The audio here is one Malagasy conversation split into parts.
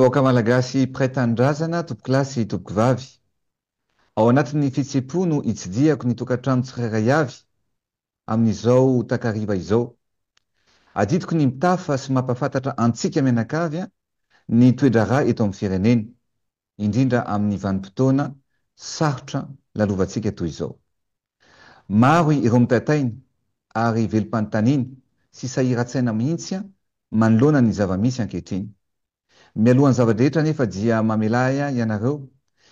vahoaka Malagasy mpiray tanindrazana, tompokolahy sy tompokovavy. Ao anatin'ny fihetseham-po no itsidihako ny tokantrano tsirairay avy amin'izao takariva izao. Adidiko ny mitafa sy mampahafantatra antsika mianakavy ny toe-draharaha eto amin'ny firenena, indrindra amin'ny vanim-potoana sarotra lalovantsika toy izao. Maro ireo mitaintaina ary velom-panontaniana sy sahiran-tsaina mihitsy manoloana ny zava-misy ankehitriny. Mialohan'ny zava-drehetra anefa dia mamelà ahy ianareo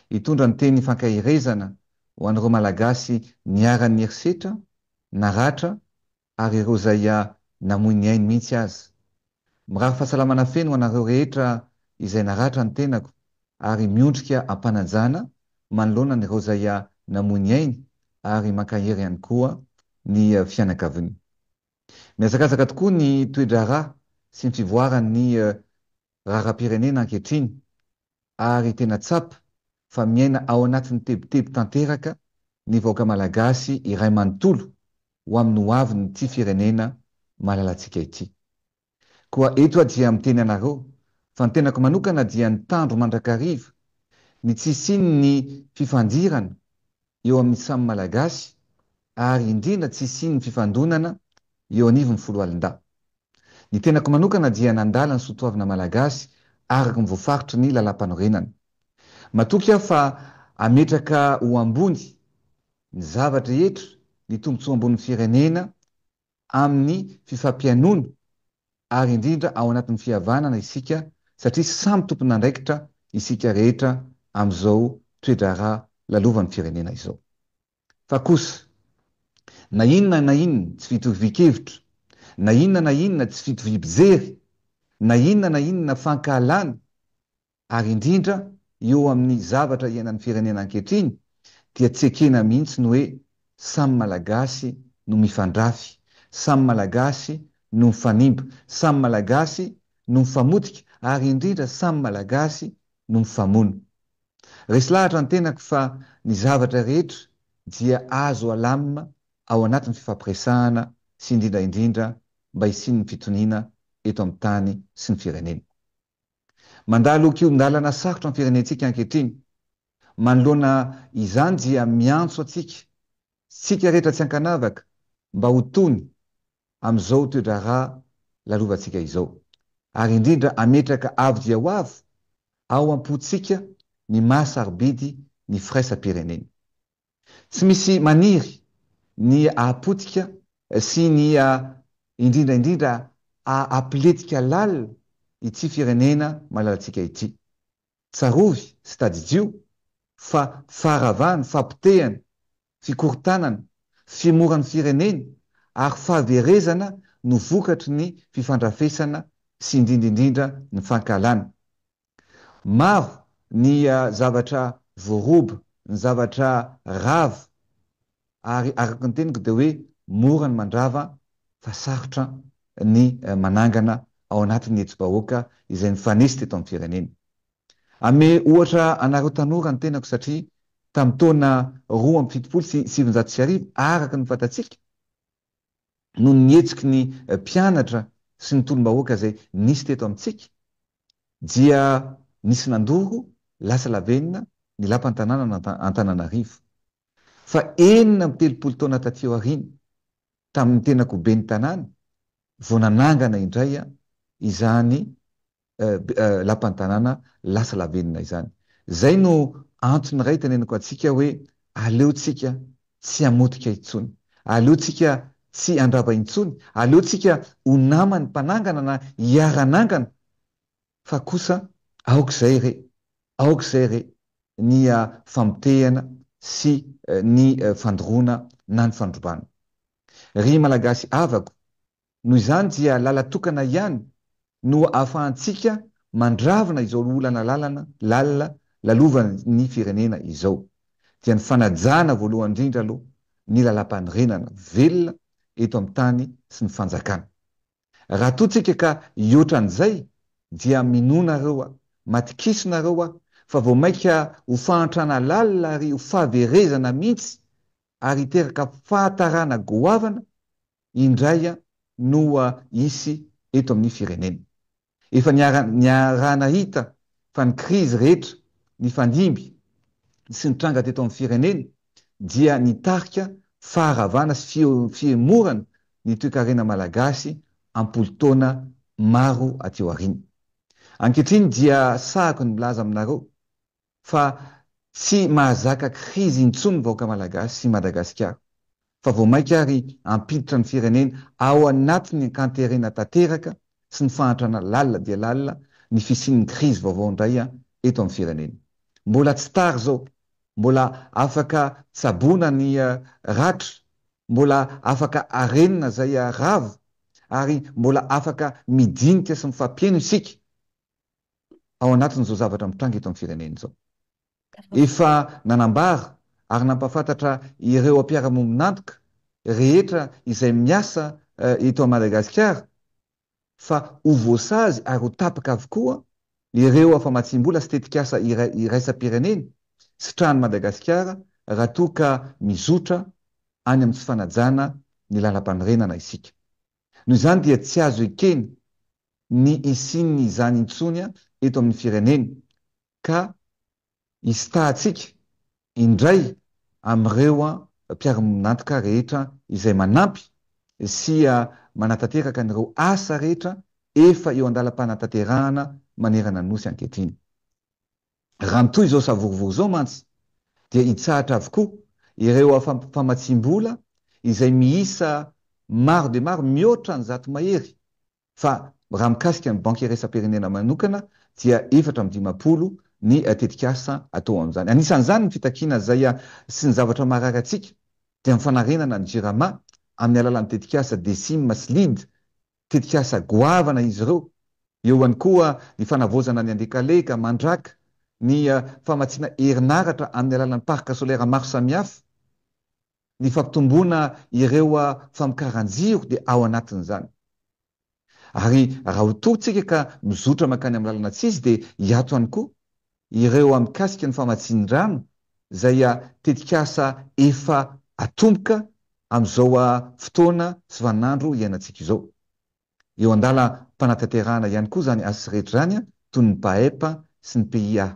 hitondra ny teny fankaherezana ho an'ireo Malagasy niharan'ny herisetra, naratra ary ireo izay namoy ny ainy mihitsy aza. Mirary fahasalamana feno ho anareo rehetra izay naratra ny tenako ary miondrika am-panajana manoloana an'ireo izay namoy ny ainy ary mankahery ihany koa ny fianakaviany. Mihazakazaka tokoa ny toe-draharaha sy ny fivoaran'ny raharaham-pirenena ankehitriny ary tena tsapa fa miaina ao anatin'ny tebiteby tanteraka ny vahoaka Malagasy iray manontolo ho amin'ny hoavin'ity firenena malalantsika ity. Koa eto aho dia miteny anareo fa ny tenako manokana dia nitandro mandrakariva ny tsy hisian'ny fifandirana eo amin'ny samy Malagasy ary indrindra tsy hisian'ny fifandonana eo anivon'ny foloalindahy. Ny tenako manokana dia nandala ny soatoavina Malagasy araka ny voafaritry ny lalàmpanorenana. Matoky aho fa hametraka ho ambony ny zava-drehetra ny tombontsoa ambonin'ny firenena amin'ny fifampihainoana ary indrindra ao anatin'ny fihavanana isika satria samy tompon'andraikitra isika rehetra amin'izao toe-draharaha lalovan'ny firenena izao. Fa kosa, na inona na inona tsy fitovian-kevitra, na inona na inona tsy fitoviam-pijery, na inona na inona fankahalana, ary indrindra eo amin'ny zavatra iainan'ny firenena ankehitriny, dia tsy ekena mihitsy ny hoe samy Malagasy no mifandrafy, samy Malagasy no mifanimba, samy Malagasy no mifamotika, ary indrindra samy Malagasy no mifamono. Resy lahatra ny tenako fa ny zavatra rehetra dia azo alamina ao anatin'ny fifampiresahana sy indrindra indrindra mba hisian'ny fitoniana eto amin'ny tany sy ny firenena. Mandalo kihon-dalana sarotra ny firenentsika ankehitriny. Manoloana izany dia miantso antsika, tsika rehetra tsy ankanavaka, mba ho tony amin'izao toe-draharaha lalovantsika izao, ary indrindra hametraka avo dia ho avo ao am-pontsika ny maha sarobidy ny firaisam-pirenena. Tsy misy maniry ny hahapotika sy ny indrindra indrindra hahapiletika lalina ity firenena malalantsika ity. Tsarovy sy tadidio fa faharavana, fahapotehana, fikorontanana, fihemoran'ny firenena ary fahaverezana no vokatry ny fifandrafesana sy indrindra indrindra ny fankahalana. Maro ny zavatra voaroba, ny zavatra rava ary araka ny teniko dia hoe mora ny mandrava fa sarotra ny manangana ao anatin'ny hetsi-bahoaka izay nifanesy teto amin'ny firenena. Ame ohatra anareo tanora ny tenako satria tamin'ny taona 1972 araka ny fantatsika noho ny hetsiky ny mpianatra sy ny tolom-bahoaka izay nisy teto amintsika dia nisy nandoro lasa lavenona ny lapan'ny tanàna Antananarivo. Fa 36 taona taty aoriana, tamin'ny tenako ben'ny tanàna, vao nanangana indray izany lapan'ny tanàna lasa lavenona izany. Izay no antony iray itenenako antsika hoe aleo tsika tsy hamotika intsony, aleo tsika tsy handrava intsony, aleo tsika ho naman'ny mpanangana na hiara-hanangana fa kosa aoka izay re, aoka izay re ny famotehana sy ny fandoroana na ny fandrobana. Ry Malagasy havako, noho izany dia lala-tokana ihany no ahafahantsika mandravona izao olana lalana lalina lalovan'ny firenena izao, dia ny fanajana voalohany indrindra aloha ny lalàmpanorenana velona eto amin'ny tany sy ny fanjakana. Raha toa tsika ka hihoatra an'izay dia minoa nareo aho, matokiso nareo aho fa vao maika ho fahantrana lalina ary ho fahaverezana mihitsy ary hiteraka fahatarana goavana indray no hisy eto amin'ny firenena. Efa niara-nahita fa ny krizy rehetra nifandimby sy nitranga teto amin'ny firenena dia nitarika faharavana sy fihemorana ny toekarena malagasy am-polo taona maro aty aoriana. Ankehitriny dia sahako ny milaza aminareo fa tsy mahazaka krizy intsony ny vahoaka malagasy sy Madagasikara fa vao mainka ary hampiditra ny firenena ao anatin'ny ankanterena tanteraka sy ny fahantrana lalina dia lalina ny fisian'ny krizy vaovao indray eto amin'ny firenena. Mbola tsy tara izao, mbola afaka tsaboina ny ratra, mbola afaka arenina izay rava ary mbola afaka midinika sy mifampihaino isika ao anatin'izao zavatra mitranga eto amin'ny firenena izao. Efa nanambara ary nampahafantatra ireo mpiara-mombon'antoka rehetra izay miasa eto Madagasikara fa ho voasazy ary ho tapaka avokoa ireo famatsiam-bola sy tetikasa iraisam-pirenena sitrahan'i Madagasikara raha toa ka mizotra any amin'ny tsy fanajana ny lalampanorenana isika. Noho izany dia tsy azo ekena ny hisian'izany intsony eto amin'ny firenena ka hisitahantsika indray amin'ireo mpiara-monantoka rehetra izay manampy sy manatanteraka an'ireo asa rehetra efa eo an-dalam-panatanterahana manerana ny Nosy ankehitriny. Raha mitohy izao savorovoro izao mantsy dia hitsahatra avokoa ireo famatsiam-bola izay miisa maro dia maro mihoatra ny zato mahery fa raha mikasika ny Banky Iraisam-pirenena manokana dia 54 ny tetikasa atao amin'izany. Anisan'izany ny fitakiana izay sy ny zavatra maharary antsika dia ny fanarenana ny Jirama amin'ny alalan'ny tetikasa Decim sy Lead, tetikasa goavana izy ireo. Eo ihany koa ny fanavaozana ny Andekaleka, Mandraka, ny famatsiana herinaratra amin'ny alalan'ny parc solaire maro samihafa. Ny fampitomboana ireo famokaran-jiro dia ao anatin'izany. Ary raha ho toa tsika ka mizotra mankany amin'ny lalana tsy izy dia hiato ihany koa ireo mikasika ny famatsian-drano izay tetikasa efa atomboka amin'izao fotoana sy vaninandro iainantsika izao. Eo an-dalam-panatanterahana ihany koa izany asa rehetra izany toy ny PAEP sy ny PIA.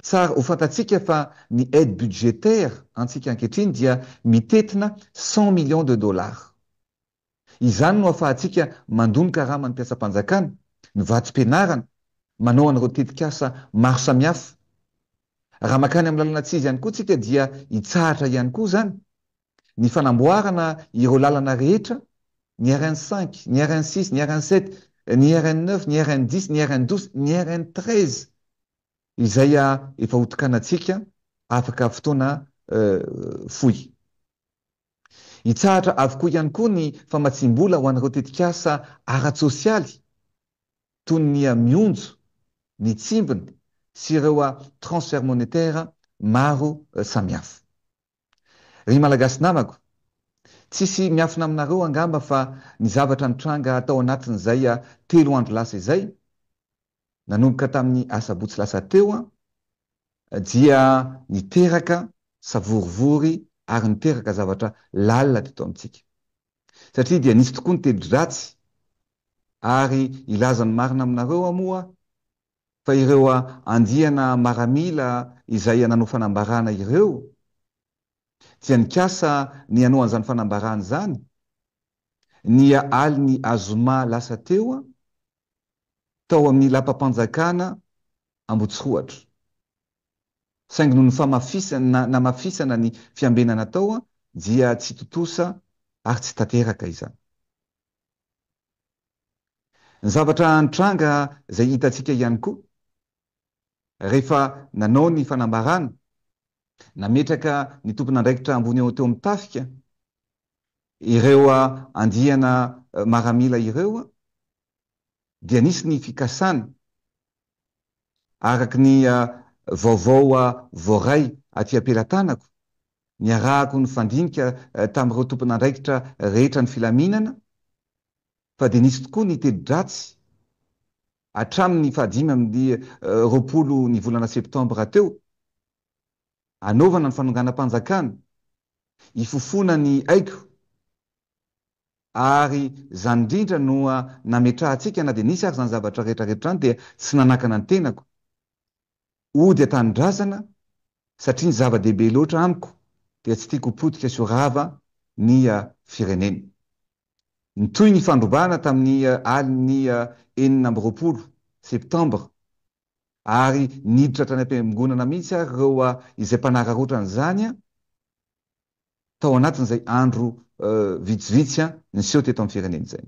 Tsara ho fantatsika fa ny aide budgétaire antsika ankehitriny dia mitetina 100 millions de dollars. Izany no afahantsika mandoa ny karaman'ny mpiasam-panjakana, ny vatsim-pianarana, manao an'ireo tetikasa maro samihafa. Raha mankany amin'ny lalana tsy izy ihany koa tsika dia hitsahatra ihany koa izany ny fanamboarana ireo lalana rehetra, ny RN cinq, ny RN six, ny RN sept, ny RN neuf, ny RN dix, ny RN douze, ny RN treize izay efa hotokanantsika afaka fotoana fohy. Hitsahatra avokoa ihany koa ny famatsiam-bola ho an'ireo tetikasa ara-tsosialy toy ny mionjo, ny tsimbiny sy ireo transfert monétaire maro samihafa. Ry Malagasy namako, tsisy miafina aminareo angamba fa ny zavatra nitranga tao anatin'izay telo andro lasa izay, nanomboka tamin'ny asabotsy lasa teo, dia niteraka savorivory ary niteraka zavatra lalina teto amintsika. Satria dia nisy tokoa ny teti-dratsy ary hilaza ny marina aminareo aho moa fa ireo andiana maramila izay nanao fanambarana ireo dia nikasa ny hanao an'izany fanambarana izany ny alin'ny azoma lasa teo tao amin'ny lapam-panjakana Ambotsirohatra. Saingy noho ny famafisana namafisana ny fiambenana tao dia tsy tontosa ary tsy tanteraka izany. Ny zavatra nitranga izay hitantsika ihany koa, rehefa nanao ny fanambarana, nametraka ny tompon'andraikitra ambony eo teo amin'ny tafika ireo andiana maramila ireo, dia nisy ny fikasana, araka ny vaovao voaray aty am-pelatanako, niarahako nifandinika tamin'ireo tompon'andraikitra rehetra ny filaminana, fa dia nisy tokoa ny teti-dratsy hatramin'ny fahadimy amby 20 ny volana septambra teo, hanaovana ny fanonganam-panjakana, hifofoana ny aiko, ary izany indrindra no nametrahantsika na dia nisy ary izany zavatra rehetra rehetra izany dia tsy nanakana ny tenako. hody an-tanindrazana satria ny zava-dehibe loatra amiko dia tsy tiako ho potika sy ho rava ny firenena. Nitohy ny fandrobana tamin'ny alin'ny 26 septambra ary niditra hatrany am-piangonana mihitsy ary ireo izay mpanararaotra an'izany tao anatin'izay andro vitsivitsy niseho teto amin'ny firenena izay.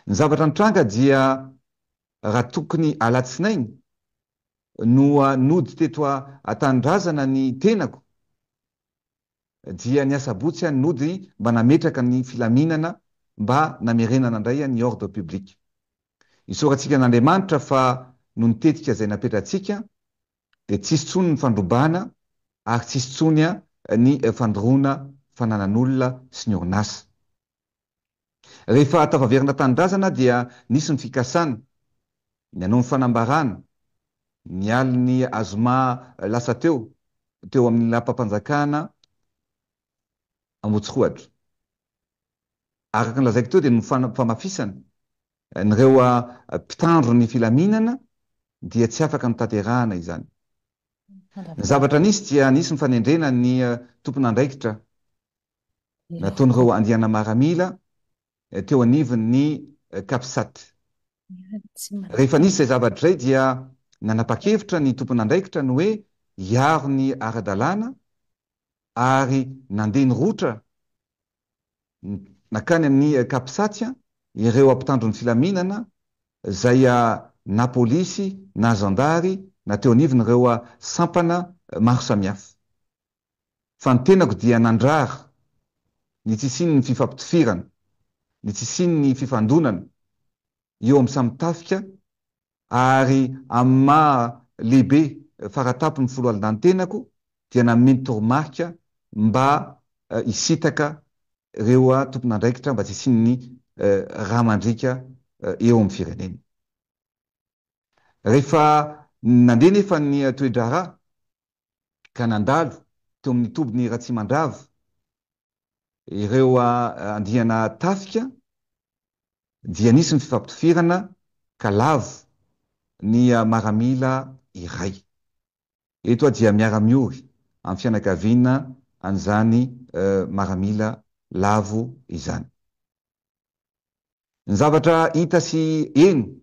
Ny zavatra nitranga dia raha tokony alatsinainy no nody teto an-tanindrazana ny tenako dia ny asabotsy aho nody mba nametraka ny filaminana mba namerenana indray ny ordre public. Isaorantsika an'Andriamanitra fa noho ny tetika izay napetratsika dia tsisy intsony ny fandrobana ary tsisy intsony ny fandoroana fananan'olona sy ny orinasa. Rehefa tafaverina tanindrazana dia nisy ny fikasana ny hanao ny fanambarana ny alin'ny azoma lasa teo, teo amin'ny lapam-panjakana Ambohitsirohatra. Araka ny lazaiko teo dia ny famafisana an'ireo mpitandro ny filaminana dia tsy afaka notanterahana izany. Ny zavatra nisy dia nisy ny fanendrena ny tompon'andraikitra nataon'ireo andiana maramila teo anivon'ny Capsat. Rehefa nisy izay zavatra izay dia nanapa-kevitra ny tompon'andraikitra ny hoe hiaro ny ara-dalàna ary nandeha nirotra nankany amin'ny Capsat ireo mpitandro ny filaminana izay na polisy na zandary na teo anivon'ireo sampana maro samihafa. Fa ny tenako dia nandrara ny tsy hisian'ny fifampitifirana, ny tsy hisian'ny fifandonana eo amin'ny samy tafika ary amin'ny maha lehibe faratampony foloalindahy ny tenako dia nanome ny toromarika mba hisintaka ireo tompon'andraikitra mba tsy hisian'ny rà mandriaka eo amin'ny firenena. Rehefa nandeha nefa ny toe-draharaha ka nandalo teo amin'ny tobin'i Ratsimandrava ireo andiana tafika dia nisy ny fifampitifirana ka lavo ny maramila iray. Eto aho dia miara-miory amin'ny fianakaviana an'izany maramila lavo izany. Ny zavatra hita sy heno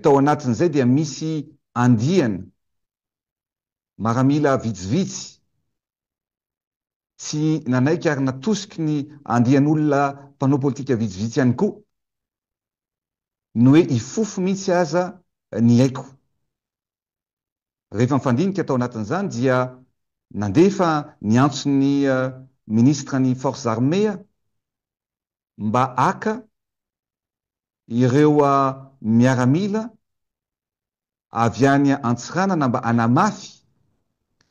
Tao anatin'izay dia misy andiana maramila vitsivitsy tsy nanaiky ary natosiky ny andian'olona mpanao politika vitsivitsy ihany koa ny hoe hifofo mihitsy aza ny aiko. Rehefa nifandinika tao anatin'izany dia nandefa ny antson'ny ministre ny forces armées mba haka ireo miaramila avy any Antsiranana mba hanamafy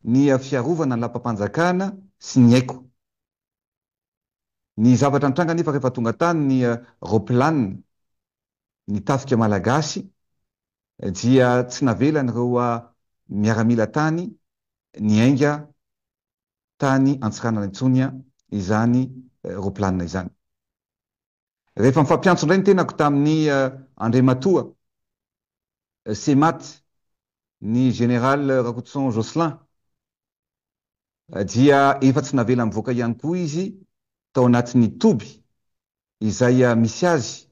ny fiarovana ny lapam-panjakana sy ny aiko. Ny zavatra nitranga anefa rehefa tonga tany ny raoplanina ny tafika malagasy dia tsy navelan'ireo miaramila tany niainga tany Antsiranana intsony izany raoplanina izany. Rehefa nifampiantso indray ny tenako tamin'ny Andriamatoa Semat ny Général Rakotoson Jocelyn dia efa tsy navela mivoaka ihany koa izy tao anatin'ny toby izay misy azy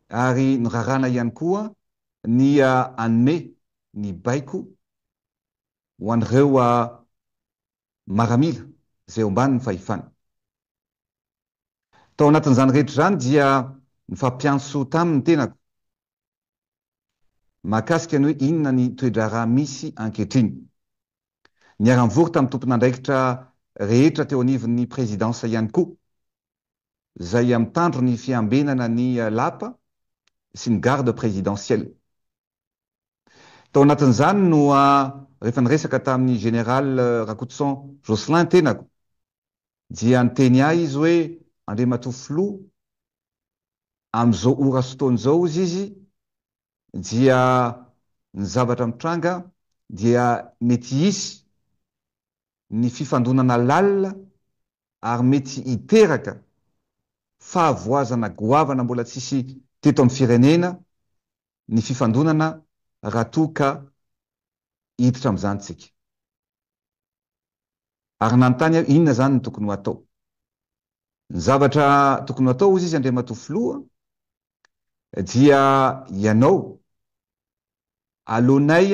ary norarana ihany koa ny hanome ny baiko ho an'ireo maramila izay eo ambanin'ny fahefany. Tao anatin'izany rehetra izany dia nifampiantso taminy ny tenako mahakasika ny hoe inona ny toe-draharaha misy ankehitriny. Niara-nivory tamin'ny tompon'andraikitra rehetra teo anivon'ny présidence ihany koa izay mitandro ny fiambenana ny lapa sy ny garde présidentielle. Tao anatin'izany no rehefa niresaka tamin'ny Général Rakotoson Jocelyn tenako dia niteny ahy izy hoe Andriamatoa Filoha amin'izao ora sy fotoana izao hozy izy dia ny zavatra mitranga dia mety hisy ny fifandonana lalina ary mety hiteraka fahavoazana goavana mbola tsisy teto amin'ny firenena ny fifandonana raha toa ka. hiditra amin'izany tsika. Ary nanontany aho inona izany no tokony ho atao. Ny zavatra tokony ho atao hozy izy Andriamatoa Filoha dia ianao aloanay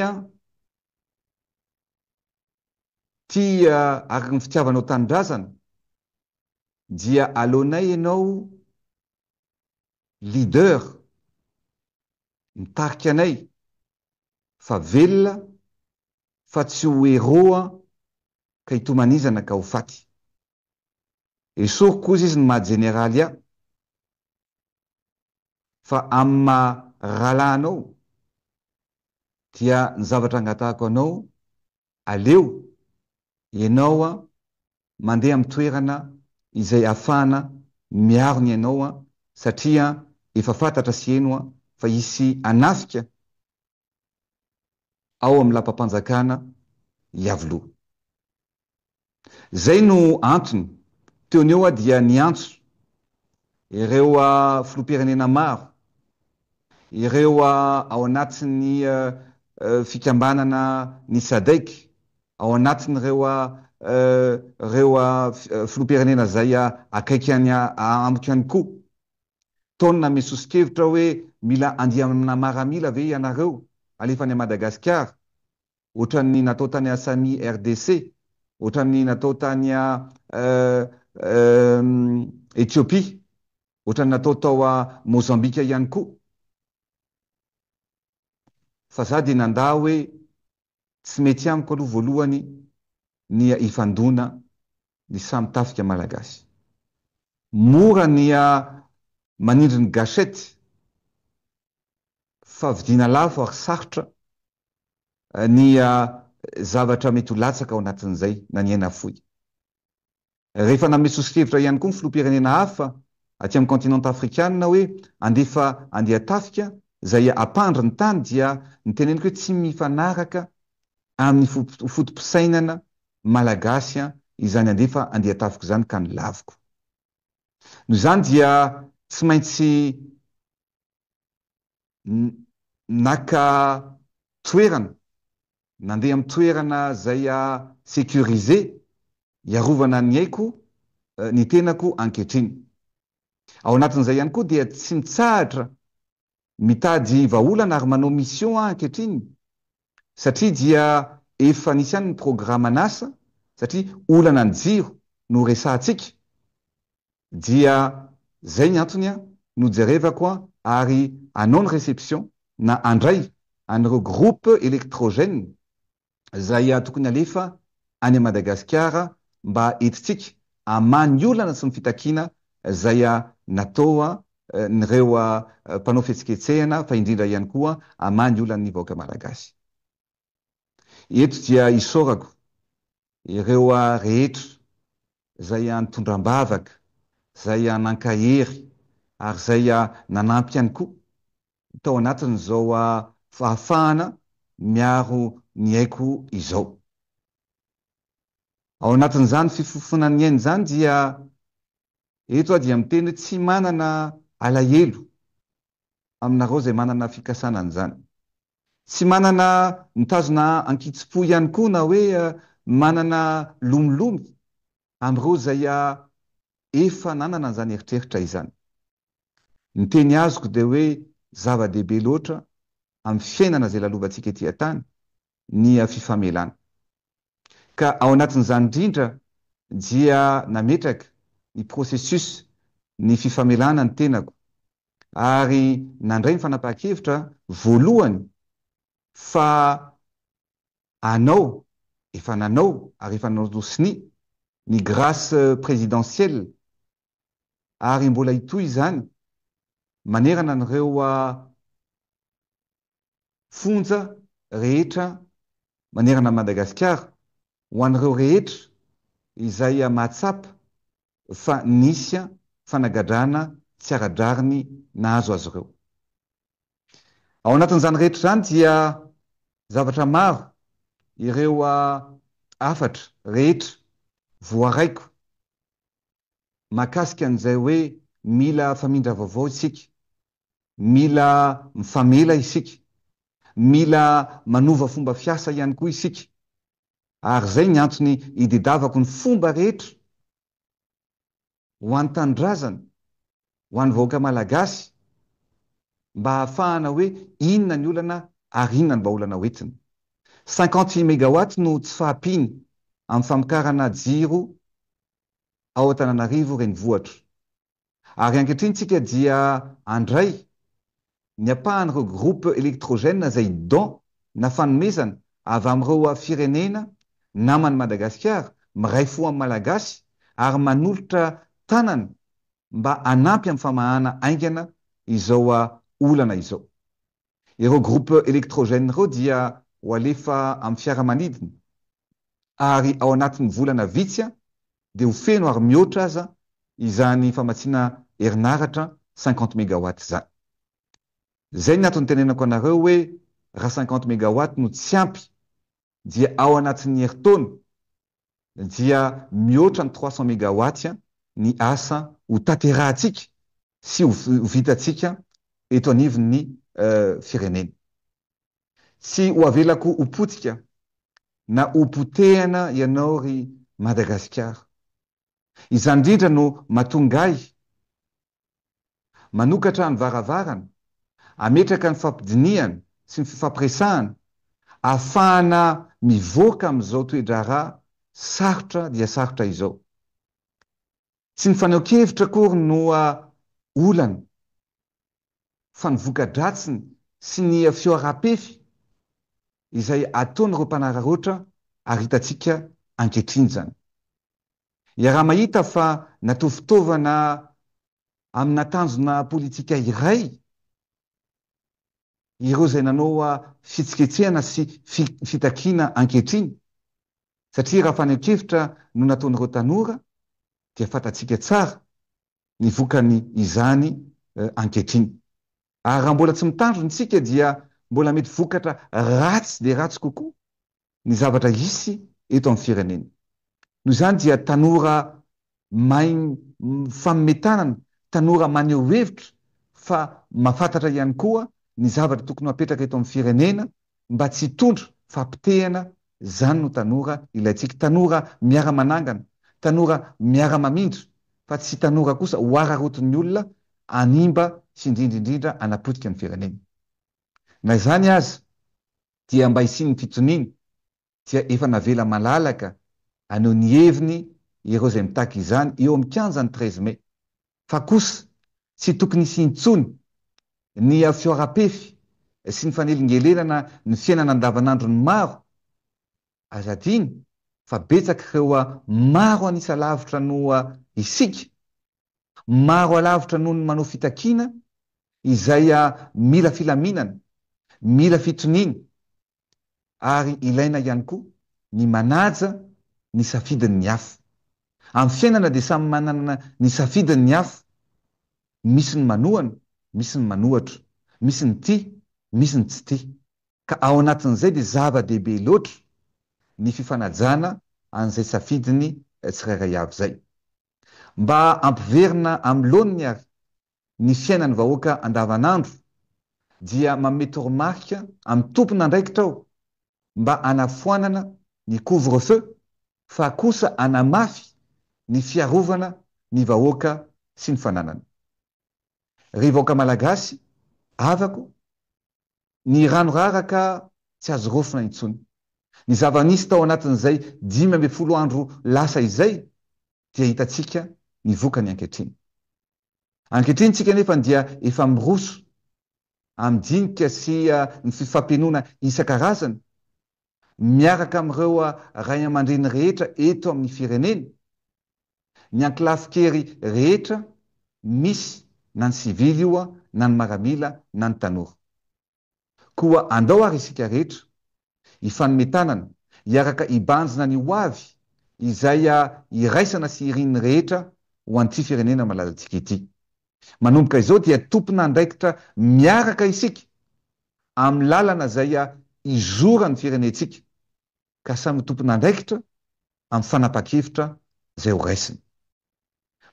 tia araka ny fitiavanao tanindrazana dia aloanay ianao leader mitarika anay fa velona fa tsy ho héros ka hitomanizana ka ho faty. Esoriko kosa izy ny maha jeneraly ahy fa amin'ny maha rahalahy anao dia ny zavatra angatahako anao aleo ianao mandeha amin'ny toerana izay ahafahana miaro ny ainao satria efa fantatra sy heno fa hisy hanafika ao amin'ny lapam-panjakana Iavoloha. Izay no antony, teo no eo aho dia niantso ireo filoham-pirenena maro, ireo ao anatin'ny fikambanana ny Sadec, ao anatin'ireo ireo filoham-pirenena izay akaiky any amiko ihany koa. Tao ny nanome soso-kevitra hoe mila andiana maramila ve ianareo alefa any Madagasikara ohatran'ny natao tany Asami RDC, ohatran'ny natao tany Ethiopie, ohatran'ny natao tao Mozambika ihany koa. Fa za dia nandà hoe tsy mety amiko aloha voalohany ny hifandona ny samy tafika malagasy. Mora ny manindry ny gâchette fa vidiana lafo ary sarotra ny zavatra mety ho latsaka ao anatin'izay na ny aina afoy. Rehefa nanome soso-kevitra ihany koa ny filoham-pirenena hafa aty amin'ny kontinanta afrikana hoe andefa andian-tafika izay hampandry ny tany dia niteneniko hoe tsy mifanaraka amin'ny foto-pisainana malagasy izany andefa andian-tafika izany ka nolaviko. Noho izany dia tsy maintsy naka toerana, nandeha amin'ny toerana izay sécurisé hiarovana ny aiko, ny tenako ankehitriny. Ao anatin'izay ihany koa dia tsy mitsahatra mitady vahaolana ary manao mission aho ankehitriny satria dia efa nisy ihany ny programan'asa satria olana ny jiro no resahantsika dia zay ny antony no jerevako ary hanao ny réception na handray an'ireo groupe électrogène izay tokony alefa any Madagasikara mba entintsika hamaha ny olana sy ny fitakiana izay natao n'ireo mpanao fihetsiketsehana fa indrindra ihany koa hamaha ny olan'ny vahoaka malagasy. Eto dia isaorako ireo rehetra izay nitondra am-bavaka, izay nankahery ary izay nanampy ihany koa tao anatin'izao fahafahana miaro ny aiko izao. Ao anatin'izany fifofonan'ny aina izany dia eto aho dia miteny hoe tsy manana alahelo aminareo izay manana fikasana an'izany. Tsy manana mitazona ankitsim-po ihany koa na hoe manana lomilomy amin'ireo izay efa nanana an'izany eritreritra izany. Ny teny azoko dia hoe zava-dehibe loatra amin'ny fiainana izay lalovantsika ety an-tany ny fifamelana. Ka ao anatin'izany indrindra dia nametraka ny processus ny fifamelana ny tenako ary nandray ny fanapahan-kevitra voalohany fa anao, efa nanao ary efa nanao sonia ny grâce présidentielle ary mbola hitohy izany manerana an'ireo fonja rehetra manerana an'i Madagasikara ho an'ireo rehetra izay mahatsapa fa nisy fanagadrana tsy ara-drariny nahazo azy ireo. Ao anatin'izany rehetra izany dia zavatra maro ireo hafatra rehetra voaraiko mahakasika an'izay hoe mila famindra vaovao isika, mila mifamela isika. Mila manova fomba fiasa ihany koa isika. Ary izay ny antony idedavako ny fomba rehetra ho an'ny tanindrazana, ho an'ny vahoaka malagasy mba hahafahana hoe inona ny olana ary inona ny vahaolana hoentina. Cinquante megawatt no tsy fahampiany amin'ny famokarana jiro ao Antananarivo renivohitra. Ary ankehitriny tsika dia handray ny ampahan'ireo groupe électrogène izay don na fanomezana avy amin'ireo firenena naman'i Madagasikara, miray fo amin'ny Malagasy ary manolotra tanana mba hanampy amin'ny famahana haingana izao olana izao. Ireo groupe électrogène ireo dia ho alefa amin'ny fiaramanidina ary ao anatin'ny volana vitsy dia ho feno ary mihoatra aza izany famatsiana herinaratra cinquante mégawatts izany. Izay ny antony itenenako anareo hoe raha cinquante mégawatts no tsy ampy dia ao anatin'ny herintaona dia mihoatra ny trois cents mégawatts ny asa ho tanterahantsika sy ho vitantsika eto anivon'ny firenena. Tsy ho avelako ho potika na ho potehana ianao ry Madagasikara. Izany indrindra no mahatonga ahy Manokatra ny varavarana, hametraka ny fampidinihana sy ny fifampiresahana ahafahana mivoaka amin'izao toe-draharaha sarotra dia sarotra izao. Tsy ny fanehoan-kevitra akory no olana fa ny voka-dratsiny sy ny fihoaram-pefy izay ataon'ireo mpanararaotra ary hitantsika ankehitriny izany. Iaraha-mahita fa natao fitaovana amina tanjona politika iray ireo izay nanao fihetsiketsehana sy fitakiana ankehitriny, satria raha fanehoan-kevitra no nataon'ireo tanora dia fantatsika tsara ny vokany izany ankehitriny. Ary raha mbola tsy mitandrina isika dia mbola mety vokatra ratsy dia ratsy kokoa ny zavatra hisy eto amin'ny firenena. Noho izany dia tanora mahay mifanome tanana, tanora maneho hevitra fa mahafantatra ihany koa ny zavatra tokony ho apetraka eto amin'ny firenena mba tsy hitondra fahapotehana, izany no tanora ilaintsika, tanora miara-manangana, tanora miara-mamindra fa tsy tanora kosa ho araraotin'ny olona hanimba sy indrindra indrindra hanapotika ny firenena. Na izany aza dia mba hisian'ny fitoniana dia efa navela malalaka haneho ny heviny ireo izay mitaky izany eo amin'ny kianjan'ny treize mai fa kosa tsy tokony hisy intsony ny fihoaram-pefy sy ny fanelingelenana ny fiainana andavanandron'ny maro. Aza adino fa betsaka ireo maro an'isa lavitra noho isika Maro alavitra noho ny manao fitakiana izay mila filaminana, mila fitoniana ary ilaina ihany koa ny manaja ny safidin'ny hafa. Amin'ny fiainana dia samy manana ny safidiny ny hafa, misy ny manohana, misy ny manohatra, misy ny tia, misy ny tsy tia. Ka ao anatin'izay dia zava-dehibe loatra ny fifanajana an'izay safidiny tsirairay avy izay. Mba hampiverina amin'ny laoniny ary ny fiainan'ny vahoaka andavanandro dia manome toromarika amin'ny tompon'andraikitra aho mba hanafoanana ny couvre feu fa kosa hanamafy ny fiarovana ny vahoaka sy ny fananany. Ry vahoaka malagasy havako, Ny rano raraka tsy azo raofina intsony. Ny zava-nisy tao anatin'izay 15 andro lasa izay dia hitantsika ny vokany ankehitriny. Ankehitriny tsika anefa dia efa miroso amin'ny dinika sy ny fifampinoana isan-karazany miaraka amin'ireo ray aman-dreny rehetra eto amin'ny firenena, ny ankolafin-kery rehetra misy na ny sivily io na ny maramila na ny tanora. Koa andao ary isika rehetra hifanome tanana hiaraka hibanjina ny ho avy izay iraisana sy irin'ny rehetra ho an'ity firenena malalantsika ity. Manomboka izao dia tompon'andraikitra miaraka isika amin'ny lalana izay hizoran'ny firenentsika ka samy ho tompon'andraikitra amin'ny fanapahan-kevitra izay ho raisina.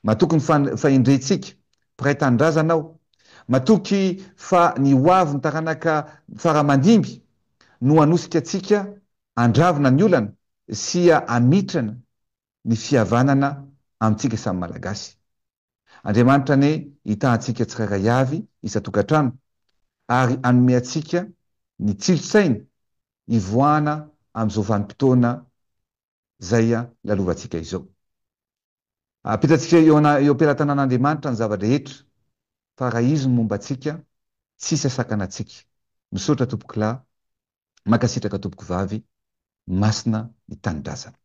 Matoky ny fahendrentsika mpiray tanindrazana aho. Matoky fa ny ho avy ny taranaka fara aman-dimby no hanosika antsika handravona ny olana sy hamitrana ny fihavanana amintsika samy Malagasy. Andriamanitra anie hitaha antsika tsirairay avy isan-tokantrano ary hanome antsika ny tsilo-tsaina hivoahana amin'izao vanim-potoana izay lalovantsika izao. Apetratsika eo eo am-pelatanan'Andriamanitra ny zava-drehetra fa raha Izy no momba antsika, tsisy hasakana antsika. Misaotra tompokolahy, mankasitraka tompokovavy, masina ny tanindrazana.